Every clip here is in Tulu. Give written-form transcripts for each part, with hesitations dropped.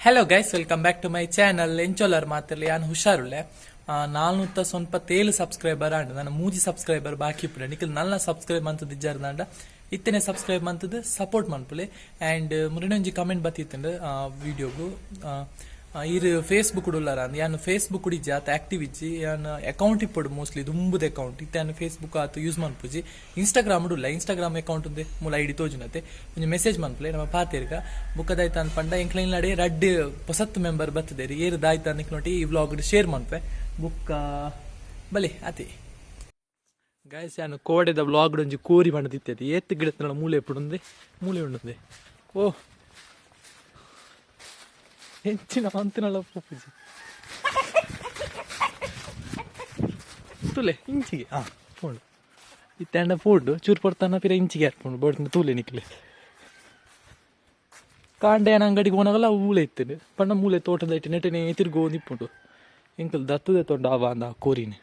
Hello guys, welcome back to my channel. ಎಂಚೋಲರ್ ಮಾತಿರ್ಲಿ? ಯಾನ್ ಹುಷಾರುಲ್ಲೆ. 497 ಸಬ್ಸ್ಕ್ರೈಬರ್ ಆಂಡ್. ನನ್ನ ಮೂಜಿ ಸಬ್ಸ್ಕ್ರೈಬರ್ ಬಾಕಿ ಇಪ್ಪುಂಡು. ನಿಕಲ್ ನನ್ನ ಸಬ್ಸ್ಕ್ರೈಬ್ ಮಂತದ್ದು ಇಜ್ಜಾರ್ದಾಂಡ ಇತ್ತನೆ ಸಬ್ಸ್ಕ್ರೈಬ್ ಮಂತದ್ದು ಸಪೋರ್ಟ್ ಮನ್ಪುಲೆ. ಆ್ಯಂಡ್ ಮುರಿನೊಂಜಿ ಕಮೆಂಟ್ ಬತ್ತಿತ್ತುಂಡು ವಿಡಿಯೋಗು, ಈರ್ ಫೇಸ್ಬುಕ್ ಉಲ್ಲಾರ ಅಂದ್. ಯಾನ್ ಫೇಸ್ಬುಕ್ ಇಜ್ಜಿ, ಆತ ಆಕ್ಟಿವ್ ಇಜ್ಜಿ. ಯಾನ್ ಅಕೌಂಟ್ ಇಪ್ಪೊಡು, ಮೋಸ್ಟ್ಲಿ ದುಂಬುದ ಅಕೌಂಟ್ ಇತ್ತೆ. ಯಾನ್ ಫೇಸ್ಬುಕ್ ಆತ ಯೂಸ್ ಮನ್ಪುಜಿ. ಇನ್ಸ್ಟಾಗ್ರಾಮ್ ಉಲ್ಲ. ಇನ್ಸ್ಟಾಗ್ರಾಮ್ ಅಕೌಂಟ್ ಉಂದೆ ಮೂಲ ಐಡಿ ತೋಜುನತೆ. ಒಂಜಿ ಮೆಸೇಜ್ ಮನ್ಪುಲೆ, ನಮ್ಮ ಪಾತೆರ್ಗ. ಬುಕ್ಕದಾಯ್ತ ಅಂದ್ ಪಂಡ, ಎಂಕ್ಲ ಇಲ್ಲಡೆ ರಡ್ಡ್ ಪೊಸತ್ ಮೆಂಬರ್ ಬತ್ತದೇರಿ. ಏರು ದಾಯ್ತ ಅಂದ್ ನೋಡಿ ಈ ವ್ಲಾಗ್ ಶೇರ್ ಮನ್ಪೆ. ಬುಕ್ಕ ಬಲೆ ಅತಿ ಗಾಯ್ಸ್, ಯಾನು ಕೋಡೆದ ವ್ಲಾಗ್ ಒಂಜಿ ಕೋರಿ ಪಂಡದಿತ್ತೈತಿ. ಏತ್ ಗಿಡತನ ಮೂಲೆ ಇಪ್ಪುಡುಂದೆ, ಮೂಲೆ ಉಂಡುಂದೆ. ಓ, ಎಂಚಿನ ಮಂತಿನಲ್ಲ ಪೋಪುಜಿ. ತುಲೆ ಇಂಚಿಗೆ. ಹಾ, ಪೋಂಡು. ಇತ್ತೆ ಪೋಂಡು. ಚೂರು ಪೊರ್ತಾನ ಪಿರ ಇಂಚಿಗೆ ಹಾಕ್ಪುಂಡು ಬೋಡ್ನ. ತೂಲೆ ನಿಕ್ಲೆ, ಕಾಂಡೆ ಅಂಗಡಿಗೆ ಪೋನಾಗಲ್ಲ ಮೂಲೆ ಇತ್ತೇನೆ ಪಂಡ ಮೂಲೆ ತೋಟದ ಇಟ್ಟು ನೆಟ್ಟನೆ ತಿರ್ಗೋ ನಿಪ್ಪುಂಡು. ಎಂಕಲ್ ದತ್ತದೆ ತೊಂಡ ಅವ ಅಂದ ಕೋರಿನ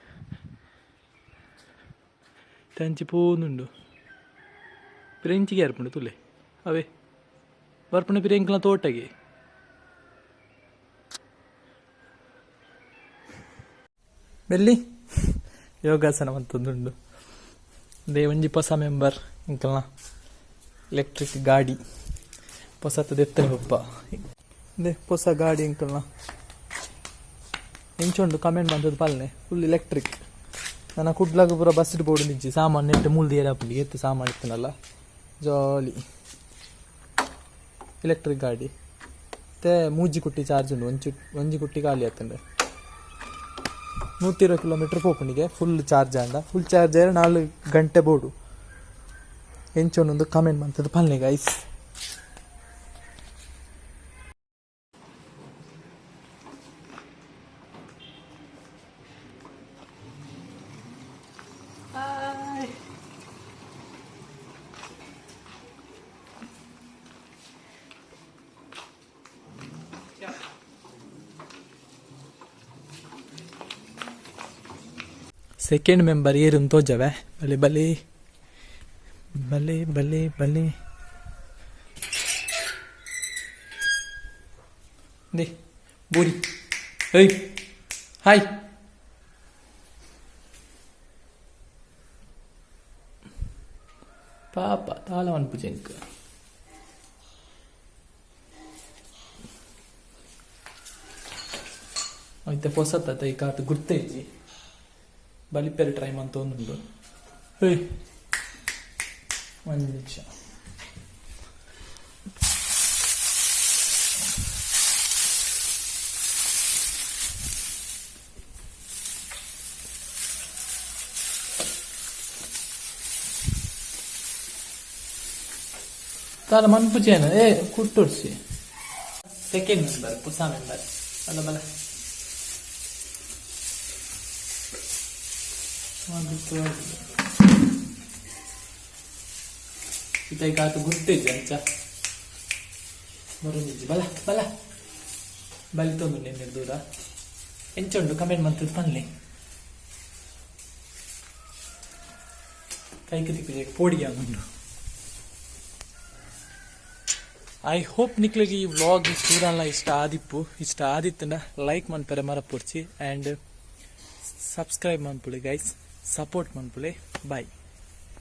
ತಂಚಿ ಪೋನುಂಡು. ಪಿರ ಇಂಚಿಗೆ ಏರ್ಪುಂಡು ತುಲೆ. ಅವೇ ಬರ್ಪುಂಡು ಪಿರ ಎಂಕಲ್ನ ತೋಟಗೆ. Belly yogasana ಮಂತೊಂದುಂಡು. They, ಒಂಜಿ ಪೊಸ ಮೆಂಬರ್ ಎಂಕಲ್ನ ಎಲೆಕ್ಟ್ರಿಕ್ ಗಾಡಿ ಪೊಸತ್ ದೆತ್ತನೆ ಪೊಪ್ಪ. They, ಪೊಸ ಗಾಡಿ ಎಂಕಲ್ನ. ಎಂಚುಂಡು ಕಮೆಂಟ್ ಬಂದದ್ದು ಪಲ್ಲೆ. Full electric. ನನ್ನ ಕುಡ್ಲಾಗ ಪೂರ ಬಸ್ ಬೋರ್ಡ್ ನಿಜ್ಜಿ. ಸಾಮಾನು ನೆಟ್ಟು ಮೂಲ್ದು ಏರಾಪುಂಡು. ಏತ್ ಸಾಮಾನು ಇತ್ತನಲ್ಲ, ಜಾಲಿ ಎಲೆಕ್ಟ್ರಿಕ್ ಗಾಡಿ. ಮತ್ತೆ ಮೂಜಿ ಕುಟ್ಟಿ ಚಾರ್ಜ್ ಉಂಡು. ಒಂಚು ಒಂಜಿ ಕುಟ್ಟಿ ಖಾಲಿ ಆತಂಡೆ. 120 ಕಿಲೋಮೀಟರ್ ಪೋಪುಂಡಿಗೆ ಫುಲ್ ಚಾರ್ಜ್ ಆಂಡ. ಫುಲ್ ಚಾರ್ಜ್ ಆದ್ರೆ 4 ಗಂಟೆ ಬೋಡು. ಎಂಚೊಂದು ಕಮೆಂಟ್ ಮಂತದ್ದು ಪಲ್ಲೆ ಗೈಸ್. Second member ಏರುನ್ ತೋಜವೆ. ಬಲೆ ಬಲೆ ಬಲೆ ಬಲೆ ಬಲೆ. ದೆ ಬೂರಿ. ಏಯ್, ಹಾಯ್. ಪಾಪ ತಾಳ ಮನ್ಪುಜೆಂಕ್. ಇತ್ತೆ ಪೊಸತ್ತ ಈ ಕಾತು ಗುರ್ತ ಇಜ್ಜಿ. ಬಲಿಪೆರೆ ಟ್ರೈ ಮಂತೊಂದುಂಡು. ಏಯ್, ಒಂದು ನಿಮಿಷ. ತಾಲ ಮನ್ಪುಜೇನ? ಏ, ಕುಟ್ಟೊಡ್ಸಿ. ಸೆಕೆಂಡ್ ಮೆಂಬರ್, ಪುಸ ಮೆಂಬರ್ ಅಲ್ಲ. ಬಲ. ಇತ್ತ ಗುರ್ತಿಜ್ಜಿ ಅಂಚ ಬರೋದಿಜ್ಜಿ. ಬಲ ಬಲ ಬಲಿತೊಂದು ನಿನ್ನೆ ದೂರ. ಎಂಚುಂಡು ಕಮೆಂಟ್ ಮಂತದ್ದು ಪನ್ಲೆ. ಕೈಗೆ ತಿಕ್ಕು ಪೋಡಿಗೆ ಉಂಡು. I hope ನಿಕ್ಲೆಗ್ ಈ ವ್ಲಾಗ್ ಪೂರಲ್ಲ ಇಷ್ಟ ಆದಿಪ್ಪು. ಇಷ್ಟ ಆದಿತ್ತಂಡ ಲೈಕ್ ಮನ್ಪೆರೆ ಮರಪೊಡ್ಚಿ ಆ್ಯಂಡ್ ಸಬ್ಸ್ಕ್ರೈಬ್ ಮನ್ಪುಲೆ ಗೈಸ್. ಸಪೋರ್ಟ್ ಮನ್ಪುಲೆ. ಬಾಯ್.